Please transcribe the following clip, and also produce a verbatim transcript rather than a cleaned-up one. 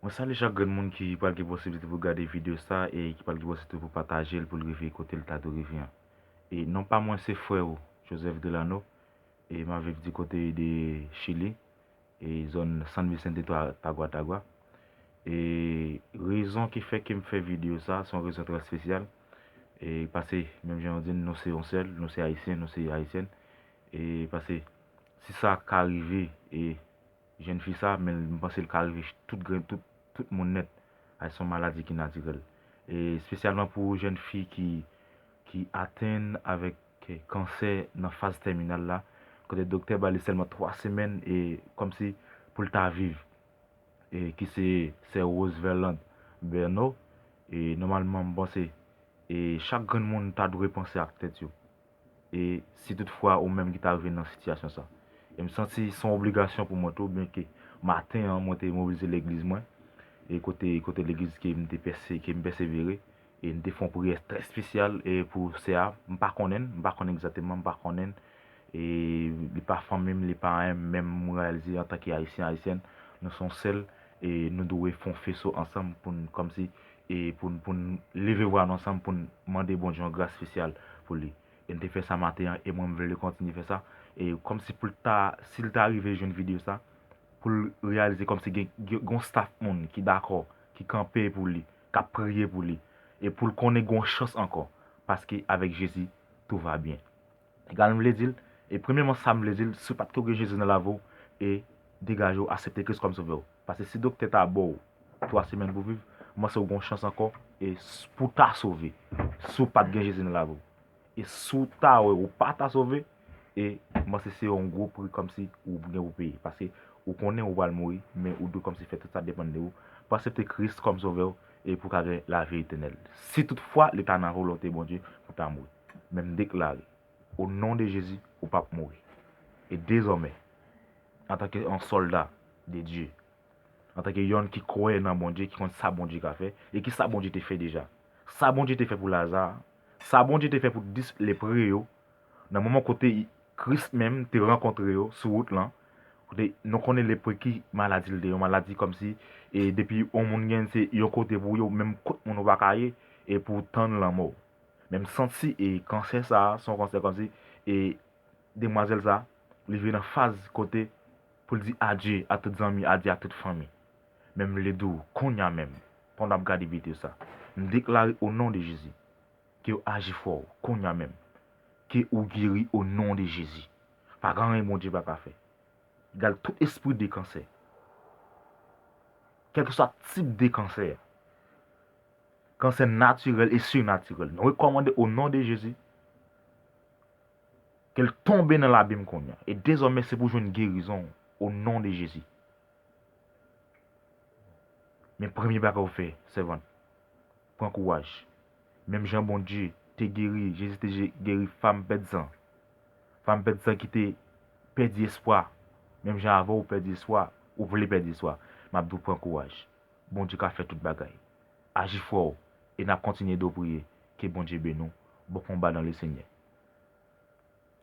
Mwen salye chak grenn moun ki pral gen posiblite pou gade videyo sa e ki pral gen posiblite pou pataje l pou l rive kote l ta dwe rive an. E non pa mwen se frè w, Joseph Delano, e m ap viv di kote de Chili, e zòn San Vicente Tagua Tagua. E rezon ki fè ke m fè videyo sa, se yon rezon trè espesyal. E pase, menm jan yo di, nou se yon sèl, nou se ayisyen, nou se ayisyèn. E pase, si sa ka rive, e jèn fi sa, men m panse l ka rive tout grenn, tout, tout moun nèt. A, se yon maladi ki natirèl. E espesyalman pou jèn fi ki, ki atenn avèk kansè nan faz tèminal la, kote doktè ba li sèlman twa semèn e kòmsi pou l ta viv. E ki se sè Rose Verland Berno. E nòmalman, m panse, e chak grenn moun ta dwe panse ak tèt yo. E si toutfwa ou menm ki ta rive nan sitiyasyon sa. E m santi se yon obligasyon pou mwen tou, byenke maten an, mwen te mobilize legliz mwen, e kote, kote legliz ke m te pèse, ke m pèsevere, e m te fè yon priyè trè espesyal, e pou sè a, m pa konnen l, m pa konnen egzakteman, m pa konnen l, e li pa fanmi m, li pa anyen, men m reyalize antanke ayisyen, ayisyèn, nou se yon sèl, e nou dwe fè yon feso ansanm pou n, kòmsi, e pou n, pou n leve vwa nou ansanm, pou n mande Bondye yon gras espesyal pou li. E m te fè sa maten an, e mwen m vle kontinye fè sa. E kòmsi pou l ta, si l ta rive jwenn videyo sa, pou l reyalize kòmsi gen, gen, gen yon staff moun ki dakò, ki kanpe pou li, k ap priye pou li. E pou l konnen gen yon chans ankò. Paske avèk Jezi, tout va byen. Egal m vle di l, e premyèman sa m vle di l, si w pa t ko gen Jezi nan lavi w, e degaje w, aksepte Kris kòm sovè w. Paske si doktè ta ba w twa semèn pou viv, m panse w gen yon chans ankò, e s-, pou w ta sove, si w pa t gen Jezi nan lavi w. E si w ta wè ou pa ta sove, e m panse se yon gwo pri kòmsi ou gen pou peye. Paske ou konnen ou pral mouri, men ou dwe kòmsi fè tout sa depann de ou, pou aksepte Kris kòm sovè w, e pou w ka gen lavi etènèl. Si toutfwa li ta nan volonte Bondye pou w ta mouri. Men m deklare, o non de Jezi, ou p ap mouri. E dezòmè, antanke yon sòlda de Dye, antanke yonn ki kwè nan Bondye, ki konn sa Bondye ka fè, e ki sa Bondye te fè deja. Sa Bondye te fè pou Laza, sa Bondye te fè pou dis lepre yo, nan moman kote Kris menm te rankontre yo sou wout lan, kote nou konnen lepre ki maladi l te, yon maladi kòmsi, e depi yon moun gen se yon kote pou yo, menm kot moun ou pa ka ye, e pou w tann lanmò. Men m santi, e kansè sa, se yon kansè kòmsi, e demwazèl sa, li rive nan faz kote pou l di adye a tout zanmi, adye a tout fanmi. Men m vle di w, kounye a menm, pandan w ap gade videyo sa, m deklare o non de Jezi, ke w aji fò, kounye a menm, ke ou geri o non de Jezi. Pa gen anyen Bondye pa ka fè. Egal tout espri de kansè. Kèlkeswa tip de kansè. Kansè natirèl e sinatirèl. Nou rekòmande o non de Jezi ke l tonbe nan labim kounye a. E dezòmè se pou jwenn gerizon o non de Jezi. Men premye bagay ou fè, sèvant, pran kouraj. Menm jan Bondye te geri, Jezi te je-, geri fanm pèd san. Fanm pèd san ki te pèdi espwa. Menm jan avè w pèdi espwa, ou vle pèdi espwa. M ap di w pran kouraj. Bondye ka fè tout bagay. Aji fò, e n ap kontinye de w priye. Ke Bondye beni w. Bon konba nan le Senyè.